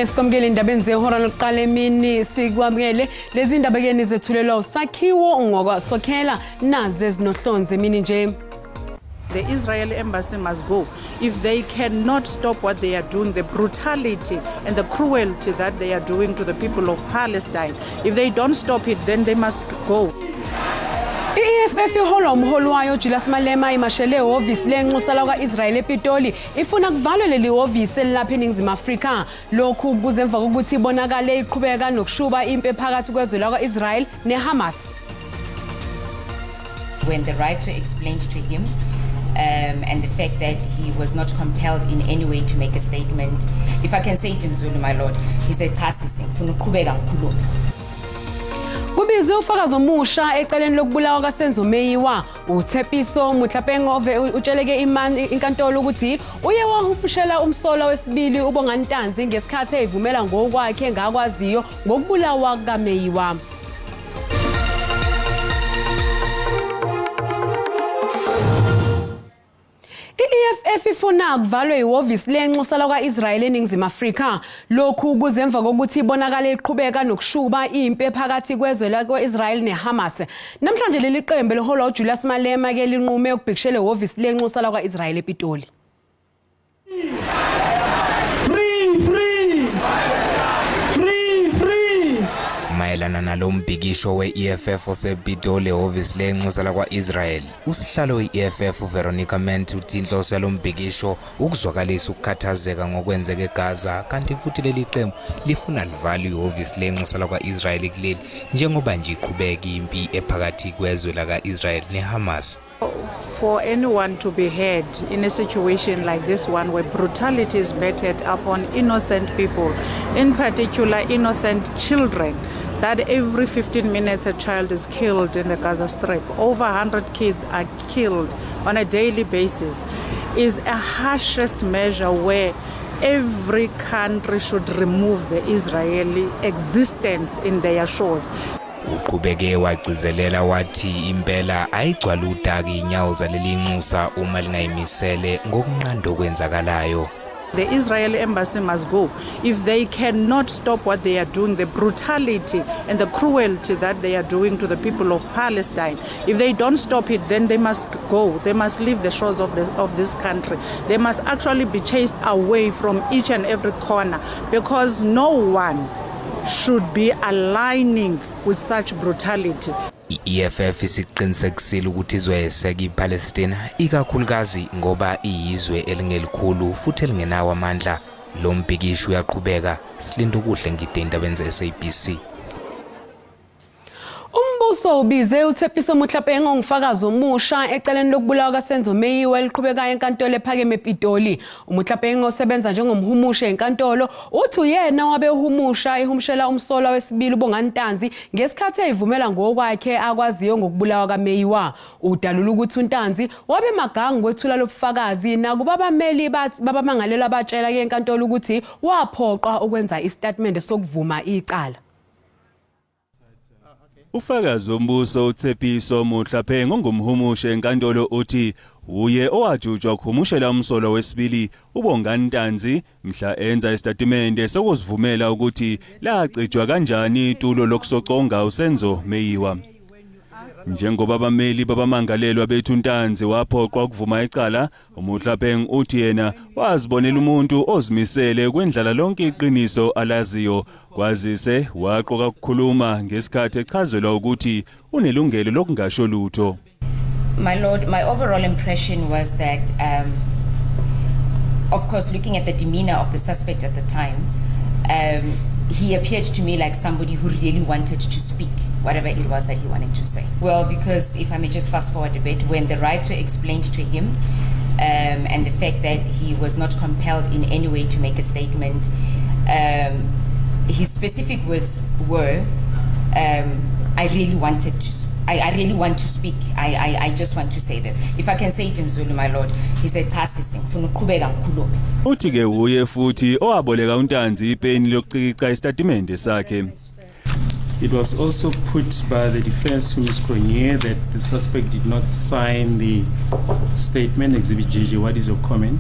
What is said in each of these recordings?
Sibingelele, sikwamukele endabeni zehora lokuqala emini. Sikwamukele lezi ndaba ke nizethulelwa uSakhiwo ngokwaSokhela, nazi ezinohlonze emini nje. The Israeli embassy must go. If they cannot stop what they are doing, the brutality and the cruelty that they are doing to the people of Palestine, if they don't stop it, then they must go. I-EFF iholwa umholi wayo Julius Malema imashele ehhovisi lenxusa lakwa-Israel ePitoli, ifuna kuvalwe leli hhovisi elilapha eNingizimu Afrika. Lokhu kuze emva kokuthi ibonakale iqhubeka nokushuba impi phakathi kwezwe lakwa-Israel neHamas. When the rights were explained to him, and the fact that he was not compelled in any way to make a statement. If I can say it in Zulu, my lord, he said, "Cha sisi, ngifuna ukuqhubeka ngikhulume." Kubizwe ufakazi omusha ecaleni lokubulawa kaSenzo Meyiwa. UTshepiso Motlhapeng ove utsheleke inkantolo ukuthi uye wahumushela umsolwa wesibili uBongani Ntanzi ngesikhathi eyivumela ngokwakhe ngakwaziyo ngokubulawa kukaMeyiwa. I-EFF ifuna kuvalwe ihhovisi lenxusa lakwa-Israel eNingizimu Afrika. Lokhu kuze emva kokuthi ibonakale iqhubeka nokushuba impi phakathi kwezwe lakwa-Israel neHamas. Namhlanje leli qembu eliholwa uJulius Malema ke linqume ukubhikishela ihhovisi lenxusa lakwa-Israel ePitoli. Free, free! Free, free! Mayelana nalo mbhikisho we-EFF osePitoli ehhovisi lenxusa lakwa-Israel, usihlalo we-EFF uVeronica Ment uthi inhloso yalo mbhikisho ukuzwakalisa ukukhathazeka ngokwenzeka eGaza, kanti futhi leli qembu lifuna livalwe ihhovisi lenxusa lakwa-Israel kuleli njengoba nje iqhubeka impi ephakathi kwezwe laka-Israel neHamas. For anyone to be heard in a situation like this one where brutality is meted upon innocent people, in particular innocent children, that every 15 minutes a child is killed in the Gaza Strip, over 100 kids are killed on a daily basis, is a harshest measure where every country should remove the Israeli existence in their shores. Uqhubeke wagcizelela wathi impela ayigcwala udaka inyawo zaleli nxusa uma lingayimisele ngokunqanda okwenzakalayo. The Israeli embassy must go. If they cannot stop what they are doing, the brutality and the cruelty that they are doing to the people of Palestine, if they don't stop it, then they must go. They must leave the shores of this country. They must actually be chased away from each and every corner, because no one should be aligning with such brutality. I-EFF isiqinisekisile ukuthi izoyeseka iPalestina, ikakhulukazi ngoba iyizwe elingelikhulu futhi elingenawo amandla. Lo mbhikisho uyaqhubeka. Silinda ukuhle ngide indabeni ze-SABC. Umbuso ubize uTshepiso Motlhapeng ongufakazi omusha ecaleni lokubulawa kaSenzo Meyiwa eliqhubekayo enkantolo ephakeme ePitoli. UMotlhapeng osebenza njengomhumushi enkantolo uthi uyena wabe uhumusha ehumushela umsolwa wesibili uBongani Ntanzi ngesikhathi eyivumela ngokwakhe akwaziyo ngokubulawa kaMeyiwa. Udalula ukuthi uNtanzi wabe magangi kwethula lobufakazi nakuba abameli babamangalelwa batshela ke enkantolo ukuthi waphoqwa ukwenza isitatimende sokuvuma icala. Ufakazi wombuso uTshepiso Motlhapeng ongumhumushi enkantolo uthi uye owajutshwa ukuhumushela umsolwa wesibili uBongani Ntanzi mhla enza isitatimende sokuzivumela ukuthi lacijwa kanjani itulo lokusoconga uSenzo Meyiwa. Njengoba abameli babamangalelwa bethu Ntanzi waphoqwa ukuvuma icala, uMotlhapeng uthi yena wazibonela umuntu ozimisele kwendlala lonke iqiniso alaziyo, kwazise waqoka ukukhuluma ngesikhathi echazelwa ukuthi unelungelo lokungasho lutho. My lord, my overall impression was that, of course, looking at the demeanor of the suspect at the time, he appeared to me like somebody who really wanted to speak whatever it was that he wanted to say. Well, because if I may just fast forward a bit, when the rights were explained to him, and the fact that he was not compelled in any way to make a statement, his specific words were, "I really wanted to I really want to speak. I just want to say this." If I can say it in Zulu, my lord, he said, "Cha sisi, ngifuna ukuqhubeka ngikhulume." Uthi ke uye futhi owaboleka uNtanzi ipeni lokucikica isitatimende sakhe. It was also put by the defense to Ms. Cronje that the suspect did not sign the statement, Exhibit JJ. What is your comment?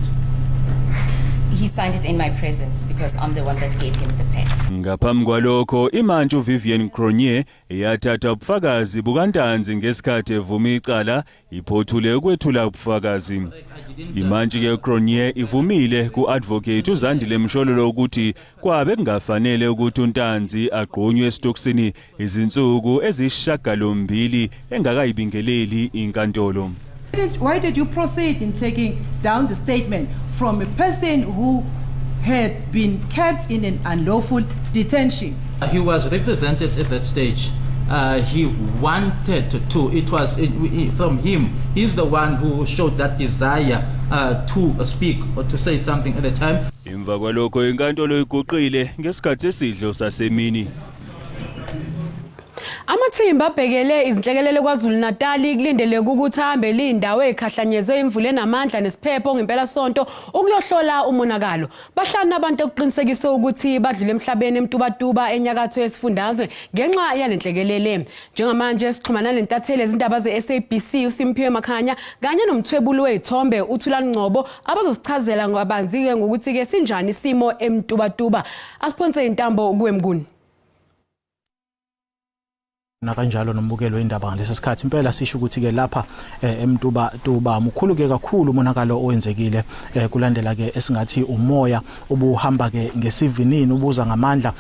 He signed it in my presence because I'm the one that gave him the pen. Ngaphambi kwalokho imantshi uVivian Cronje yathatha ubufakazi bukaNtanzi ngesikhathi evuma icala iphothule ukwethula ubufakazi. Imantshi ke Cronje ivumile ku-advocate uZandile Mshololo ukuthi kwabe kungafanele ukuthi uNtanzi agqunywe esitokisini izinsuku ezisishagalombili engakayibingeleli inkantolo. Why did you proceed in taking down the statement from a person who had been kept in an unlawful detention? He was represented at that stage. He wanted to. It was from him. He's the one who showed that desire to speak or to say something at the time. Emva kwalokho inkantolo iguqile ngesikhathi sesidlo sasemini. Amathimba abhekele izinhlekelele KwaZulu-Natal kulindeleke ukuthi ahambele indawo ezikhahlanyezwe imvula enamandla nesiphepho ngempelasonto ukuyohlola umonakalo. Bahlanu abantu okuqinisekiswe ukuthi badlule emhlabeni eMtubatuba enyakatho yesifundazwe ngenxa yalenhlekelele. Njengamanje sixhumana nentatheli ezindaba ze-SABC uSimphiwe Makhanya kanye nomthwebuli wezithombe uThulani Ngcobo abazosichazela ngabanzi-ke ngokuthi-ke sinjani isimo eMtubatuba. Asiphonse intambo kuwe Mnguni. Nakanjalo nombukelo indaba ngalesi sikhathi, impela sisho ukuthi ke lapha eMtubatuba mukhulu ke kakhulu umonakalo owenzekile kulandela ke esingathi umoya obuhamba ke ngesivinini ubuza ngamandla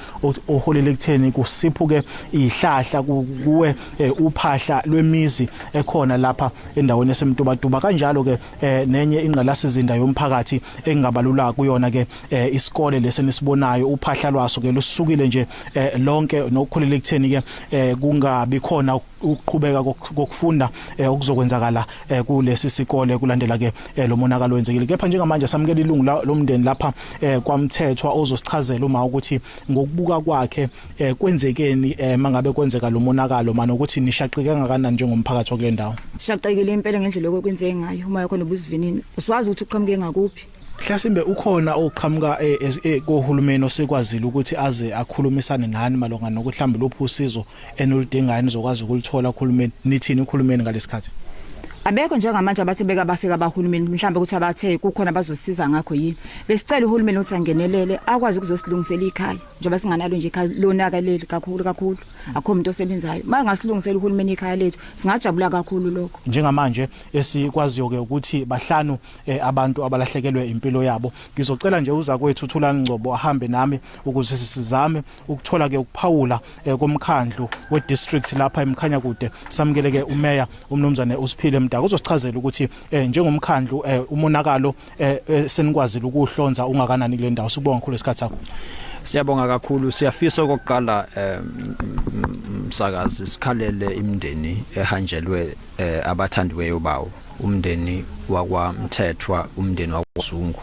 oholele ekutheni kusiphuke ihlahla kuwe uphahla lwemizi ekhona lapha endaweni yaseMtubatuba. Kanjalo ke nenye ingqalasizinda yomphakathi engabalula kuyona ke isikole lesenisibonayo uphahla lwaso ke lusukile nje lonke, nokukholela ekutheni ke kungabi khona ukuqhubeka kokufunda okuzokwenzakala kulesi sikole kulandela ke lo monakalo wenzekile. Kepha njengamanje samukela ilungu lomndeni lapha kwaMthethwa ozosichazela uma ukuthi ngokubuka kwakhe kwenzekeni mangabe kwenzeka lo monakalo manje, ukuthi nishaqike kangakanani njengomphakathi wakule ndawo. Sishaqekile impela ngendlela okwenzeke ngayo. Umoya khona ubusivinini, usiwazi ukuthi uqhamuke ngakuphi. Mhlasimbe ukhona oqhamuka kohulumeni osekwazile ukuthi aze akhulumisane nani malunga nokuthi mhlawumbe luphi usizo enoludingayo nizokwazi ukulithola kuhulumeni? Nithini uhulumeni ngalesikhathi? Abekho njengamanje abathi beka bafika abahulumeni mhlawumbe ukuthi abathe kukhona bazosiza ngakho yini. Besicela uhulumeni ukuthi angenelele akwazi ukuzosilungisela ikhaya, njengoba singanalo nje ikhaya, lonakaleli kakhulu kakhulu, akho umuntu osebenzayo. Mangasilungisela uhulumeni ikhaya lethu singajabula kakhulu lokho. Njengamanje esikwaziyo ke ukuthi bahlanu abantu abalahlekelwe impilo yabo. Ngizocela nje uza kwethu uThulani Ngcobo ahambe nami ukuze sisizame ukuthola ke ukuphawula komkhandlu we-district lapha eMkhanyakude. Samukele ke umeya umnumzane uSiphile Mdaka uzosichazela ukuthi njengomkhandlu umonakalo senikwazile ukuhlonza ungakanani kule ndawo. Sibonga kakhulu isikhathi sakho. Siyabonga kakhulu. Siyafisa okokuqala, msakazi, sikhalele imindeni ehanjelwe abathandiweyo bawo, umndeni wakwaMthethwa, umndeni wakwaZungu.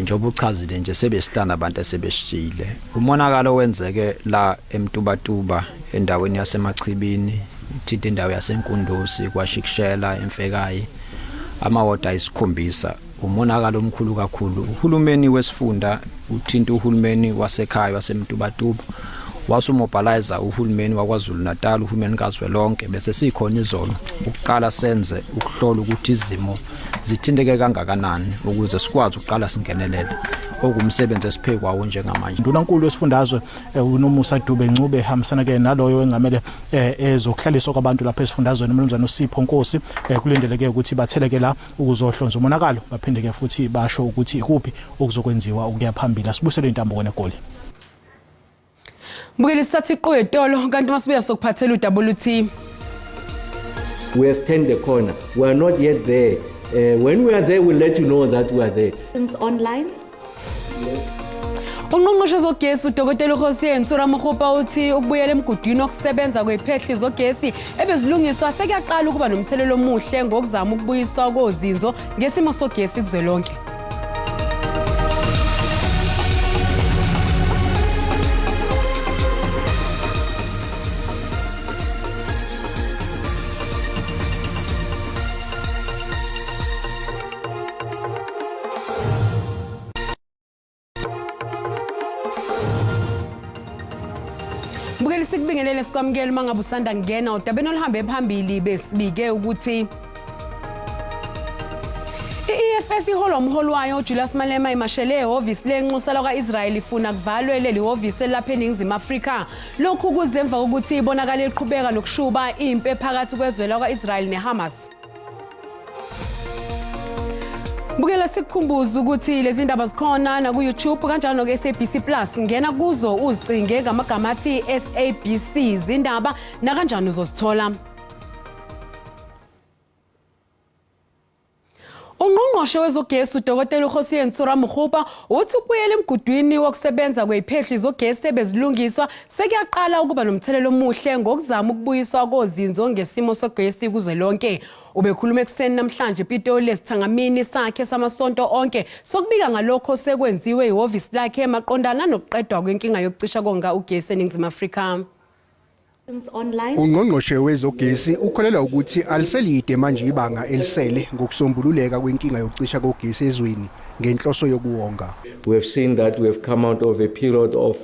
Njengoba uchazile nje, sebesihlanu abantu asebeshiyile. Umonakalo wenzeke la eMtubatuba endaweni yaseMachibini, thinta indawo yaseNkundusi, kwaShikishela, eMfekayi, amawoda ayisikhombisa. Umonakalo omkhulu kakhulu. Uhulumeni wesifunda uthinta uhulumeni wasekhaya waseMtubatuba, wasumobilize uhulumeni waKwaZulu Natal, uhulumeni kazwelonke, bese sikhona izolo ukuqala senze ukuhlola ukuthi izimo zithinteke kangakanani ukuze sikwazi ukuqala singenelele, okumsebenzi esiphekwawo njengamanje. Ndunankulu wesifundazwe uNomusa Dube Ncube ehambisana ke naloyo engamele ezokuhlaliswa kwabantu lapha esifundazweni umnumzane uSipho Nkosi kulindeleke ukuthi batheleke la ukuzohlonza umonakalo, baphinde ke futhi basho ukuthi ikuphi okuzokwenziwa ukuya phambili. Asibusele intambo kona eGoli. Mbukeli, sithatha iqu etolo, kanti masibuya sokuphathela udaba oluthi We have turned the corner. We are not yet there. When we are there, we'll let you know that we are there. Online. Ungqongqoshe zogesi uDokotela uKgosientsho Ramokgopa uthi ukubuyela emgudwini wokusebenza kweziphehli zogesi ebezilungiswa sekuyaqala ukuba nomthelelo omuhle ngokuzama ukubuyiswa kozinzo ngesimo sogesi kuzwelonke. Mbukeli, sikubingelele, sikwamukele uma ngabe usanda kungena. Udabeni oluhambe phambili besibike ukuthi i-EFF I-EFF iholwa umholi wayo uJulius Malema imashele ehhovisi lenxusa lakwa-Israel ifuna kuvalwe leli hhovisi elapha eNingizimu Afrika. Lokhu kuze emva kokuthi ibonakale iqhubeka nokushuba impi phakathi kwezwe lakwa-Israel neHamas. Bukela sikukhumbuza ukuthi lezi ndaba zikhona na ku-YouTube kanjalo noku-SABC Plus. Ngena kuzo uzicinge ngamagama athi SABC zindaba nakanjani uzozithola. Ungqongqoshe wezogesi uDokotela uKgosientsho Ramokgopa uthi ukubuyela emgudwini wokusebenza kweziphehli zogesi ebezilungiswa sekuyaqala ukuba nomthelela omuhle ngokuzama ukubuyiswa kozinzo ngesimo sogesi kuzwelonke. Ubekhuluma ekuseni namhlanje ePitoli esithangamini sakhe samasonto onke sokubika ngalokho sekwenziwe ihhovisi lakhe maqondana nokuqedwa kwenkinga yokucisha konga ugesi eNingizimu Afrika. Ungqongqoshe wezogesi ukholelwa ukuthi aliselide manje ibanga elisele ngokusombululeka kwenkinga yokucisha kogesi ezweni ngenhloso yokuwonga. We have seen that we have come out of a period of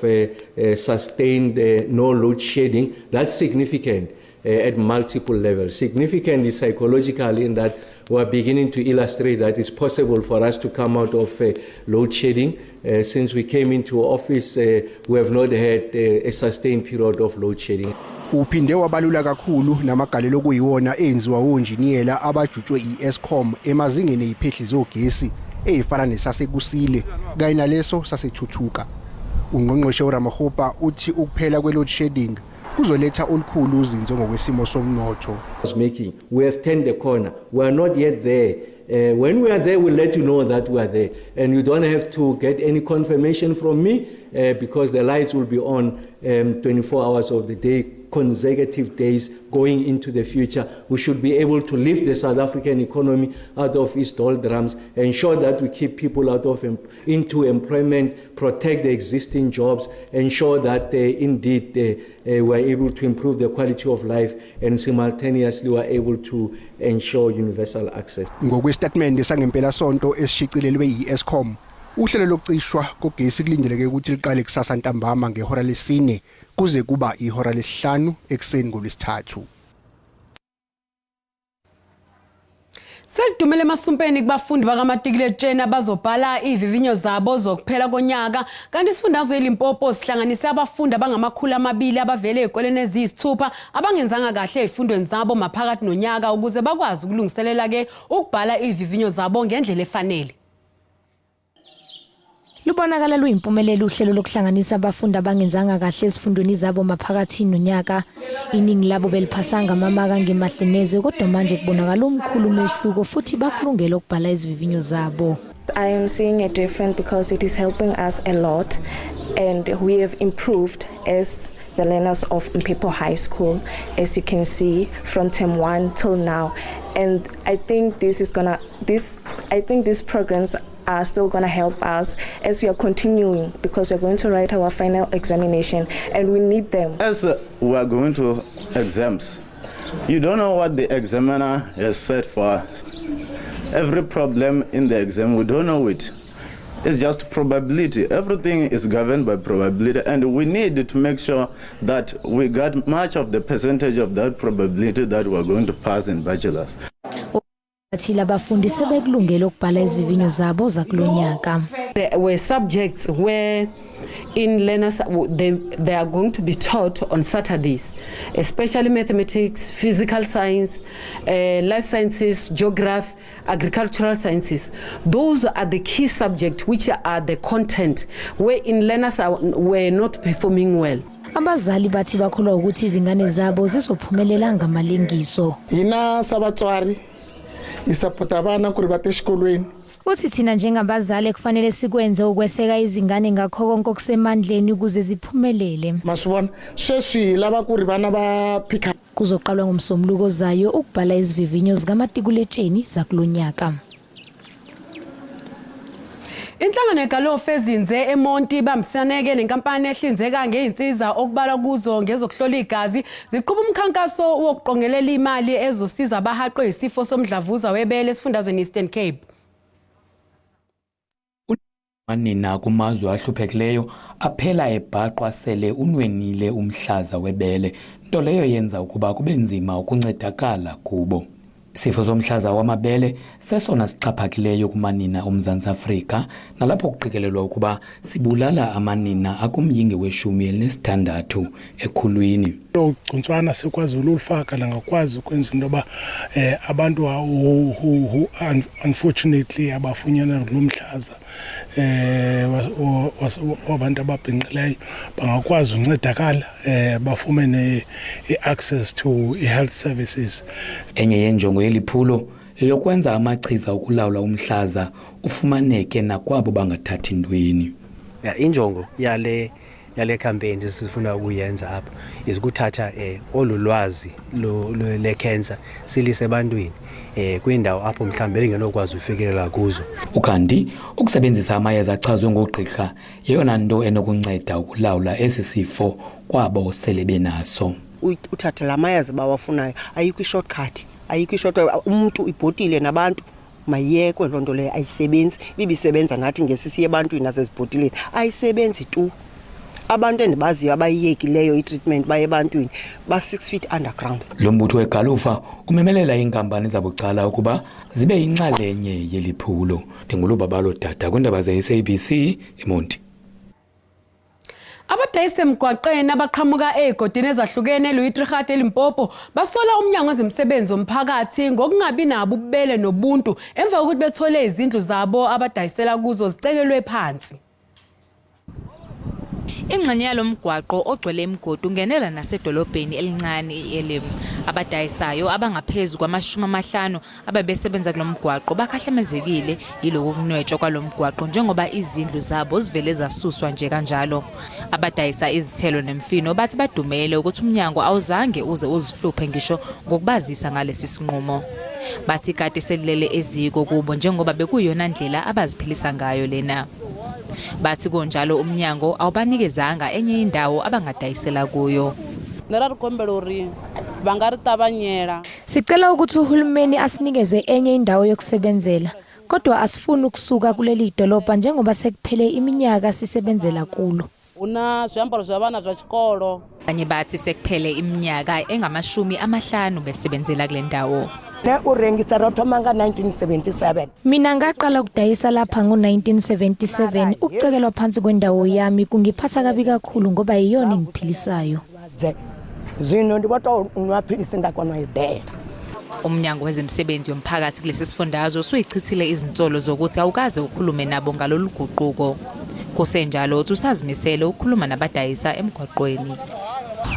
sustained no load shedding. That's significant at multiple levels. Significantly psychologically in that we are beginning to illustrate that it's possible for us to come out of load shedding. Since we came into office, we have not had a sustained period of load shedding. Uphinde wabalula kakhulu namagalelo okuyiwona enziwa onjiniyela abajutshwe i-Eskom emazingeni eziphehli zogesi ezifana nesaseKusile kanye naleso saseThuthuka. Ungqongqoshe uRamokgopa uthi ukuphela kwe-load shedding kuzoletha olukhulu uzinzo ngokwesimo somnotho. Making. We have turned the corner. We are not yet there. When we are there, we'll let you know that we are there. And you don't have to get any confirmation from me because the lights will be on 24 hours of the day, consecutive days going into the future. We should be able to lift the South African economy out of its doldrums, ensure that we keep people out of into employment, protect the existing jobs, ensure that indeed we are able to improve the quality of life, and simultaneously we are able to ensure universal access. Ngokwestatimende sangempela sonto esishicilelwe yi-Eskom, uhlelo lokucishwa kogesi kulindeleke ukuthi liqale kusasa ntambama ngehora lesine kuze kuba ihora lesihlanu ekuseni ngolwesithathu. Selidumele emasumpeni kubafundi bakamatikuletsheni abazobhala ivivinyo zabo zokuphela konyaka, kanti isifundazwe eLimpopo sihlanganise abafundi abangama-200 abavele ezikoleni eziyisithupha abangenzanga kahle ezifundweni zabo maphakathi nonyaka ukuze bakwazi ukulungiselela ke ukubhala ivivinyo zabo ngendlela efanele. Lubonakala luyimpumelelo uhlelo lokuhlanganisa abafundi abangenzanga kahle ezifundweni zabo maphakathi nonyaka. Iningi labo beliphasanga amamaka ngemahle neze, kodwa manje kubonakala umkhulu umehluko futhi bakulungela ukubhala izivivinyo zabo. I am seeing a difference because it is helping us a lot, and we have improved as the learners of Mphephu High School, as you can see, from term 1 till now. And I think this is gonna, this, I think these programs are still going to help us as we are continuing, because we are going to write our final examination and we need them. As we are going to exams, you don't know what the examiner has said for us. Every problem in the exam, we don't know it. It's just probability. Everything is governed by probability, and we need to make sure that we got much of the percentage of that probability that we are going to pass in bachelor's. Bathi labafundi sebekulungele ukubhala izivivinyo zabo zakulonyaka. There were subjects where in learners they are going to be taught on Saturdays, especially mathematics, physical science, life sciences, geography, agricultural sciences. Those are the key subjects which are the content wherein learners were not performing well. Abazali bathi bakholwa ukuthi izingane zabo zizophumelela ngamalengiso. Hina sabatswari isapota abana kuri bate esikolweni. Uthi thina njengabazali kufanele sikwenze ukweseka izingane ngakho konke okusemandleni ukuze ziphumelele. Masibona sweswi lava ku ri vana va phika. Kuzoqalwa ngomsombuluko ozayo ukubhala izivivinyo zikamatikuletsheni zakulonyaka. Inhlangano yeGalofu ezinze eMonti ibambisaneke nenkampani ehlinzeka ngey'nsiza okubalwa kuzo ngezokuhlola igazi ziqhuba umkhankaso wokuqongelela imali ezosiza abahaqwe isifo somdlavuza webele esifundazweni Eastern Cape. Manina kumazwe ahluphekileyo aphela ebhaqwa sele unwenile umhlaza webele, nto leyo yenza ukuba kube nzima ukuncedakala kubo. Isifo somhlaza wamabele sesona sixhaphakileyo kumanina oMzantsi Afrika, nalapho kuqikelelwa ukuba sibulala amanina akumyinge we-16 ekhulwini. Ugcuntswana sikwazi ulufaka langakwazi ukwenza into yoba abantu who unfortunately abafunyanwa ngulo mhlaza wabantu ababhinqileyo bangakwazi uncedakala, bafumane i-access to i-health services. Enye yenjongo yeliphulo yeyokwenza amachiza okulawula umhlaza ufumaneke nakwabo bangathathi ntweni. Ya, injongo yale campaign sifuna ukuyenza apha is ukuthatha olu lwazi le cancer silise ebantwini kwiindawo apho mhlawumbi belingenokwazi ufikelela kuzo. Ukanti ukusebenzisa amayeza achazwe ngoogqirha yeyona nto enokunceda ukulawula esi sifo kwabo sele benaso. Uthathe la mayeza bawafunayo, ayikho i-shortcut, ayikho i-short. Umntu ibhotile nabantu mayiyekwe loo nto leyo, ayisebenzi. Ibisebenza nathi ngesisiye ebantwini nasezibhotileni, ayisebenzi tu. Abantu endibaziyo abayiyekileyo i-treatment baye ebantwini ba-6 feet underground. Lo mbutho wegalufa umemelela iinkampani zabucala ukuba zibe yinxalenye yeliphulo. Ndingulubabalo Dada kwiindaba ze-SABC eMonti. Abadayisi emgwaqeni abaqhamuka ezigodini ezahlukene eLouis Trichardt eLimpopo basola umnyango wezemisebenzi womphakathi ngokungabi nabo ububele nobuntu emva kokuthi bethole izindlu zabo abadayisela kuzo zicekelwe phansi. Ingxenye yalomgwaqo ogcwele imigodi ungenela nasedolobheni elincane i-Elim. Abadayisayo abangaphezu kwama-50 ababesebenza kulo mgwaqo bakhahlamezekile yiloku kunwetshwa kwalo mgwaqo njengoba izindlu zabo zivele zasuswa nje kanjalo. Abadayisa izithelo nemfino bathi badumele ukuthi umnyango awuzange uze uzihluphe ngisho ngokubazisa ngalesi sinqumo. Bathi ikati selilele eziko kubo njengoba bekuyiyona ndlela abaziphilisa ngayo lena. Bathi kunjalo umnyango awubanikezanga enye indawo abangadayisela kuyo. Sicela ukuthi uhulumeni asinikeze enye indawo yokusebenzela, kodwa asifuni ukusuka kuleli dolobha njengoba sekuphele iminyaka sisebenzela kulo. Abanye bathi sekuphele iminyaka engama-50 besebenzela kule ndawo. Mina ngaqala ukudayisa lapha ngo-1977. Ukucekelwa phansi kwendawo yami kungiphatha kabi kakhulu ngoba iyona engiphilisayo. Umnyango wezemisebenzi yomphakathi kulesi sifundazwe usuyichithile izinsolo zokuthi awukaze ukhulume nabo ngalolu guquko. Kusenjalo uthi usazimisele ukukhuluma nabadayisa emgwaqweni.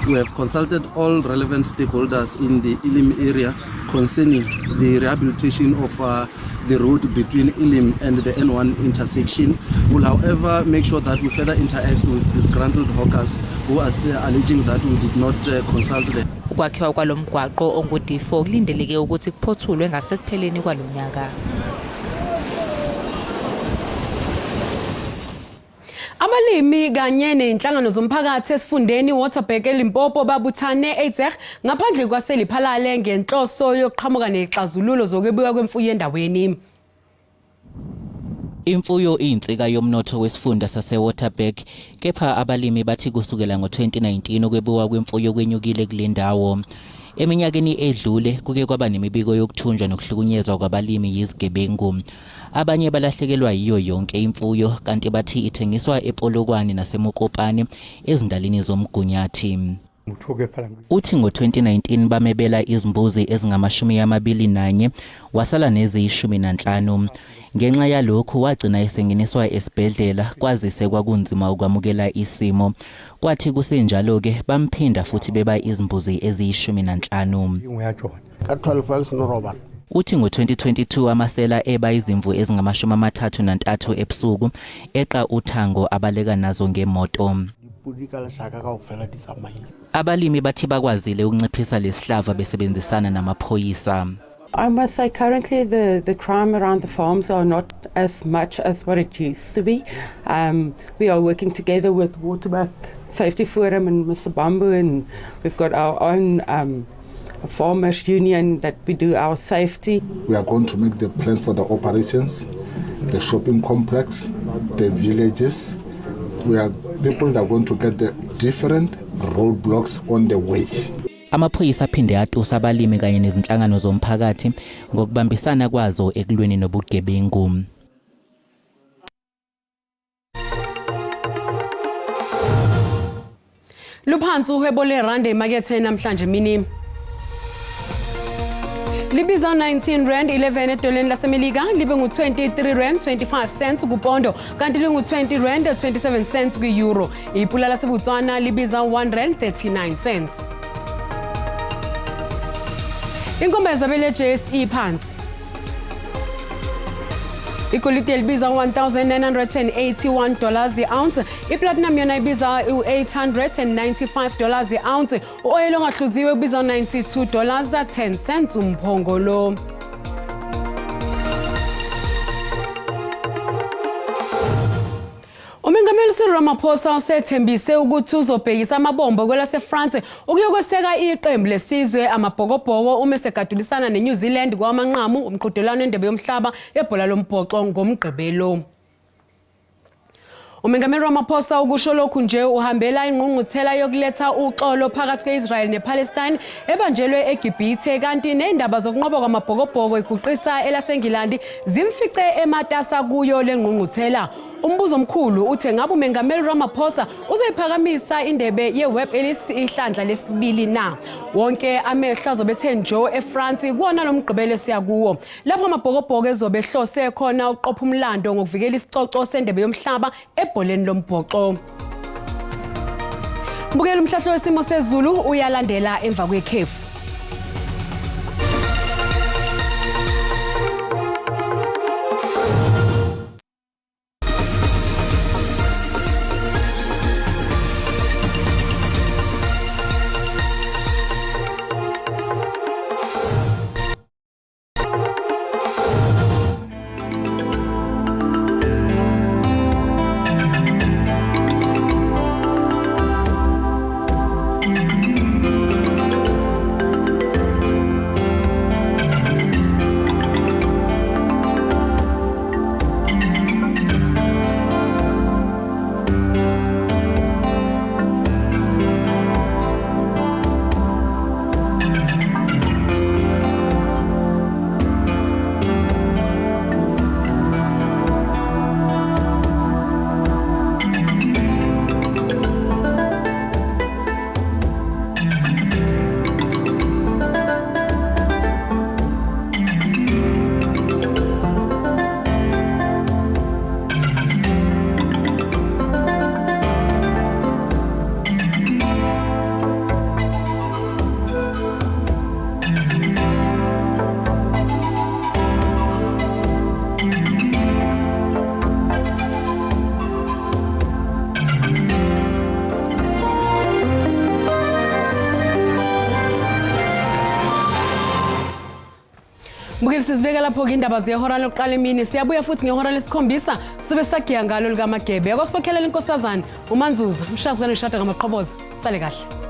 We have consulted all relevant stakeholders in the Elim area concerning the rehabilitation of the road between Elim and the N1 intersection. We'll, however, make sure that we further interact with disgruntled hawkers who are alleging that we did not consult them. Ukwakhiwa kwalo mgwaqo ongu-D4 kulindeleke ukuthi kuphothulwe ngasekupheleni kwalo nyaka. Abalimi kanye nezinhlangano zomphakathi esifundeni Waterberg eLimpopo babuthane eZeg ngaphandle kwaseLiphalale ngenhloso yokuqhamuka nezixazululo zokwebiwa kwemfuyo endaweni. Imfuyo iyinsika yomnotho wesifunda saseWaterberg, kepha abalimi bathi kusukela ngo-2019 ukwebiwa kwemfuyo kwenyukile kule ndawo. Eminyakeni edlule kuke kwaba nemibiko yokuthunjwa nokuhlukunyezwa kwabalimi yizigebengu. Abanye balahlekelwa yiyo yonke imfuyo, kanti bathi ithengiswa ePolokwane naseMokopane ezindalini zomgunyathi. Uthi ngo-2019 bamebela izimbuzi ezingama-21, wasala neziyi-15. Ngenxa yalokhu wagcina esengeniswa esibhedlela kwazise kwakunzima ukwamukela isimo. Kwathi kusenjalo-ke bamphinda futhi beba izimbuzi eziyi-15. Uthi ngo-2022 amasela eba izimvu ezingama-33 ebusuku, eqa uthango abaleka nazo ngemoto. Abalimi bathi bakwazile ukunciphisa lesihlava besebenzisana namaphoyisa. I must say currently the crime around the farms are not as much as what it used to be. We are working together with Waterberg Safety Forum and Mr. Bambu, and we've got our own farmers union that we do our safety. We are going to make the plans for the operations, the shopping complex, the villages. We are people that are going to get the different roadblocks on the way. Amaphoyisa aphinde atusa abalimi kanye nezinhlangano zomphakathi ngokubambisana kwazo ekulweni nobugebengu. Luphansi uhwebo lerandi emakethe namhlanje emini. Libiza 19 rand 11 edoleni laseMelika, libe ngu-23 rand 25 cents kupondo, kanti lingu-20 rand 27 cents kwi-euro. Ipula laseBotswana libiza 1 rand 39 cents. Inkomba yezabelo JSE phansi. Igolide libiza $1,981 i-ounce, iplatinum yona ibiza u-$895 i-ounce, u-oyela ongahluziwe ubiza $92.10 umphongolo. Umengameli Cyril Ramaphosa usethembise ukuthi uzobhekisa amabombo kwelaseFrance ukuyokweseka iqembu lesizwe amaBhokobhoko uma esegadulisana neNew Zealand kwamanqamu umqhudelwano wendebe yomhlaba yebhola lombhoxo ngoMgqibelo. Umengameli Ramaphosa ukusho lokhu nje uhambela ingqungquthela yokuletha uxolo phakathi kwe-Israel nePalestine ebanjelwe eGibhithe, kanti nendaba zokunqoba kwamaBhokobhoko iguqisa elaseNgilandi zimfice ematasa kuyo lengqungquthela. Umbuzo omkhulu uthe ngabe umengameli Ramaphosa uzoyiphakamisa indebe ye-Webb Ellis ihlandla lesibili na? Wonke amehlo azobe ethe njo eFrance kuwona lo mgqibelo esiya kuwo, lapho amaBhokobhoko ezobe ehlose khona ukuqopha umlando ngokuvikela isicoco sendebe yomhlaba ebholeni lombhoxo. Mbukela umhlahlo wesimo sezulu uyalandela emva kwekhefu. Mbukeli, sizibeka lapho-ke indaba zehora lokuqala emini. Siyabuya futhi ngehora lesikhombisa, sibe sagiya ngalo likaMagebe. Akwasokhelela inkosazane uManzuza, umshazi kaNoshada ngamaqhoboza. Sale kahle.